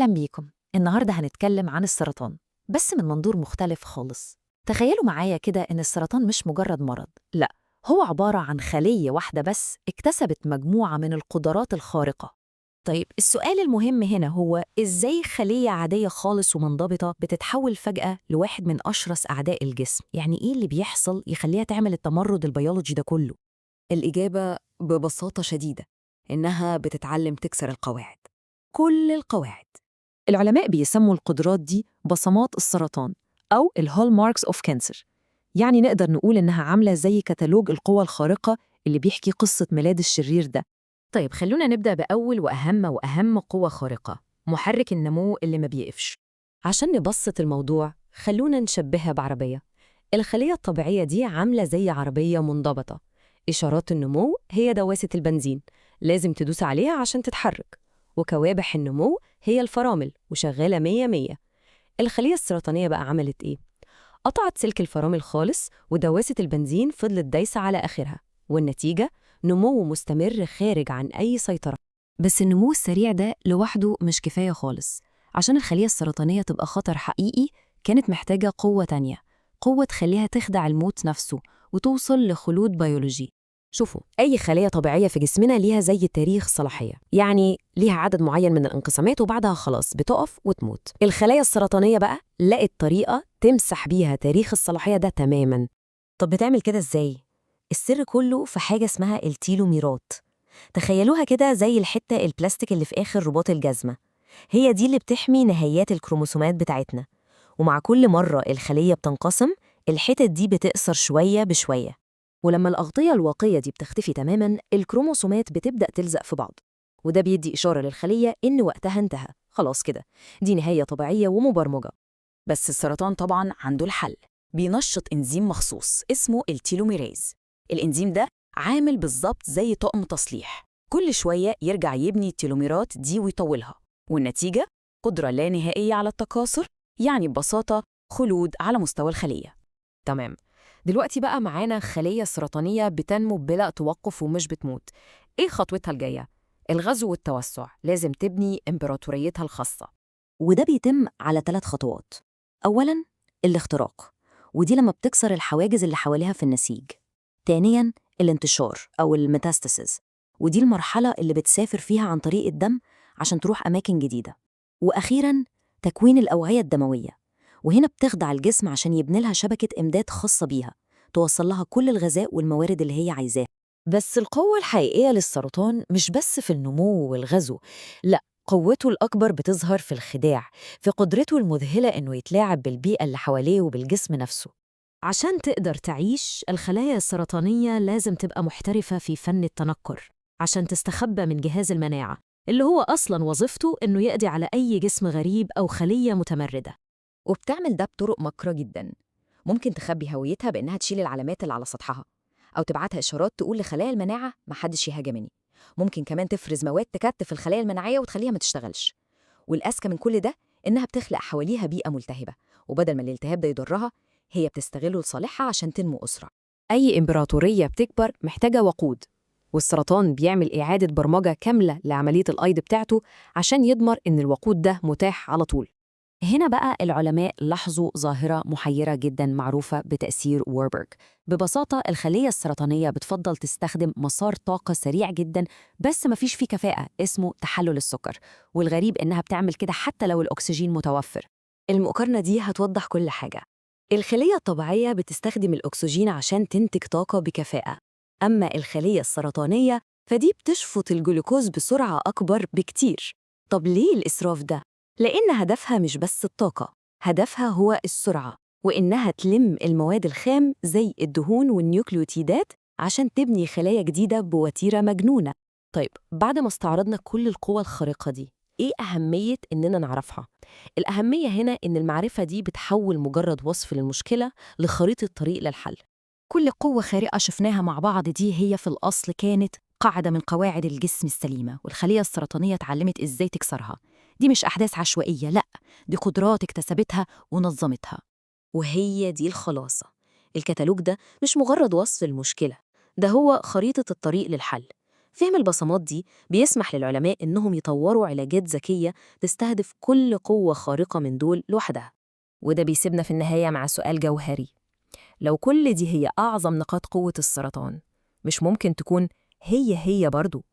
أهلا بيكم. النهاردة هنتكلم عن السرطان، بس من منظور مختلف خالص. تخيلوا معايا كده إن السرطان مش مجرد مرض، لا، هو عبارة عن خلية واحدة بس اكتسبت مجموعة من القدرات الخارقة. طيب السؤال المهم هنا هو إزاي خلية عادية خالص ومنضبطة بتتحول فجأة لواحد من أشرس أعداء الجسم؟ يعني إيه اللي بيحصل يخليها تعمل التمرد البيولوجي ده كله؟ الإجابة ببساطة شديدة إنها بتتعلم تكسر القواعد، كل القواعد. العلماء بيسموا القدرات دي بصمات السرطان أو ال hallmarks of cancer. يعني نقدر نقول إنها عاملة زي كتالوج القوى الخارقة اللي بيحكي قصة ميلاد الشرير ده. طيب خلونا نبدأ بأول وأهم قوة خارقة، محرك النمو اللي ما بيقفش. عشان نبسط الموضوع خلونا نشبهها بعربية. الخلية الطبيعية دي عاملة زي عربية منضبطة، إشارات النمو هي دواسة البنزين، لازم تدوس عليها عشان تتحرك، وكوابح النمو هي الفرامل وشغالة مية مية. الخلية السرطانية بقى عملت إيه؟ قطعت سلك الفرامل خالص، ودواسة البنزين فضلت دايسة على آخرها، والنتيجة نمو مستمر خارج عن أي سيطرة. بس النمو السريع ده لوحده مش كفاية خالص. عشان الخلية السرطانية تبقى خطر حقيقي كانت محتاجة قوة تانية، قوة تخليها تخدع الموت نفسه وتوصل لخلود بيولوجي. شوفوا، أي خلية طبيعية في جسمنا ليها زي تاريخ صلاحية، يعني ليها عدد معين من الانقسامات وبعدها خلاص بتقف وتموت. الخلايا السرطانية بقى لقت طريقة تمسح بيها تاريخ الصلاحية ده تماماً. طب بتعمل كده إزاي؟ السر كله في حاجة اسمها التيلوميرات. تخيلوها كده زي الحتة البلاستيك اللي في آخر رباط الجزمة، هي دي اللي بتحمي نهايات الكروموسومات بتاعتنا. ومع كل مرة الخلية بتنقسم الحتت دي بتقصر شوية بشوية. ولما الأغطية الواقية دي بتختفي تماماً، الكروموسومات بتبدأ تلزق في بعض، وده بيدي إشارة للخلية إن وقتها انتهى، خلاص كده، دي نهاية طبيعية ومبرمجة. بس السرطان طبعاً عنده الحل، بينشط إنزيم مخصوص اسمه ال telomerase. الإنزيم ده عامل بالظبط زي طقم تصليح، كل شوية يرجع يبني التيلوميرات دي ويطولها، والنتيجة قدرة لا نهائية على التكاثر، يعني ببساطة خلود على مستوى الخلية. تمام، دلوقتي بقى معانا خلية سرطانية بتنمو بلا توقف ومش بتموت. إيه خطوتها الجاية؟ الغزو والتوسع، لازم تبني إمبراطوريتها الخاصة. وده بيتم على 3 خطوات. أولاً الاختراق، ودي لما بتكسر الحواجز اللي حواليها في النسيج. ثانياً الانتشار أو ال metastasis، ودي المرحلة اللي بتسافر فيها عن طريق الدم عشان تروح أماكن جديدة. وأخيراً تكوين الأوعية الدموية، وهنا بتخدع الجسم عشان يبني لها شبكة إمداد خاصة بيها توصل لها كل الغذاء والموارد اللي هي عايزاها. بس القوة الحقيقية للسرطان مش بس في النمو والغزو، لا، قوته الأكبر بتظهر في الخداع، في قدرته المذهلة إنه يتلاعب بالبيئة اللي حواليه وبالجسم نفسه. عشان تقدر تعيش، الخلايا السرطانية لازم تبقى محترفة في فن التنكر عشان تستخبى من جهاز المناعة، اللي هو أصلاً وظيفته إنه يقضي على أي جسم غريب أو خلية متمردة. وبتعمل ده بطرق مكرة جداً. ممكن تخبي هويتها بإنها تشيل العلامات اللي على سطحها، أو تبعتها إشارات تقول لخلايا المناعة محدش يهاجمني. ممكن كمان تفرز مواد تكتف الخلايا المناعية وتخليها ما تشتغلش. والأذكى من كل ده إنها بتخلق حواليها بيئة ملتهبة، وبدل ما الالتهاب ده يضرها هي بتستغله لصالحها عشان تنمو أسرع. أي إمبراطورية بتكبر محتاجة وقود، والسرطان بيعمل إعادة برمجة كاملة لعملية الأيض بتاعته عشان يضمن إن الوقود ده متاح على طول. هنا بقى العلماء لاحظوا ظاهرة محيرة جدا معروفة بتأثير واربرج. ببساطة الخلية السرطانية بتفضل تستخدم مسار طاقة سريع جدا بس مفيش فيه كفاءة، اسمه تحلل السكر، والغريب إنها بتعمل كده حتى لو الأكسجين متوفر. المقارنة دي هتوضح كل حاجة. الخلية الطبيعية بتستخدم الأكسجين عشان تنتج طاقة بكفاءة، أما الخلية السرطانية فدي بتشفط الجلوكوز بسرعة أكبر بكتير. طب ليه الإسراف ده؟ لأن هدفها مش بس الطاقة، هدفها هو السرعة، وإنها تلم المواد الخام زي الدهون والنيوكليوتيدات عشان تبني خلايا جديدة بوتيرة مجنونة. طيب بعد ما استعرضنا كل القوى الخارقة دي، إيه أهمية إننا نعرفها؟ الأهمية هنا إن المعرفة دي بتحول مجرد وصف للمشكلة لخريطة طريق للحل. كل قوة خارقة شفناها مع بعض دي هي في الأصل كانت قاعدة من قواعد الجسم السليمة، والخلية السرطانية اتعلمت إزاي تكسرها. دي مش أحداث عشوائية، لأ، دي قدرات اكتسبتها ونظمتها. وهي دي الخلاصة. الكتالوج ده مش مجرد وصف المشكلة، ده هو خريطة الطريق للحل. فهم البصمات دي بيسمح للعلماء إنهم يطوروا علاجات ذكية تستهدف كل قوة خارقة من دول لوحدها. وده بيسيبنا في النهاية مع سؤال جوهري: لو كل دي هي أعظم نقاط قوة السرطان، مش ممكن تكون هي برضو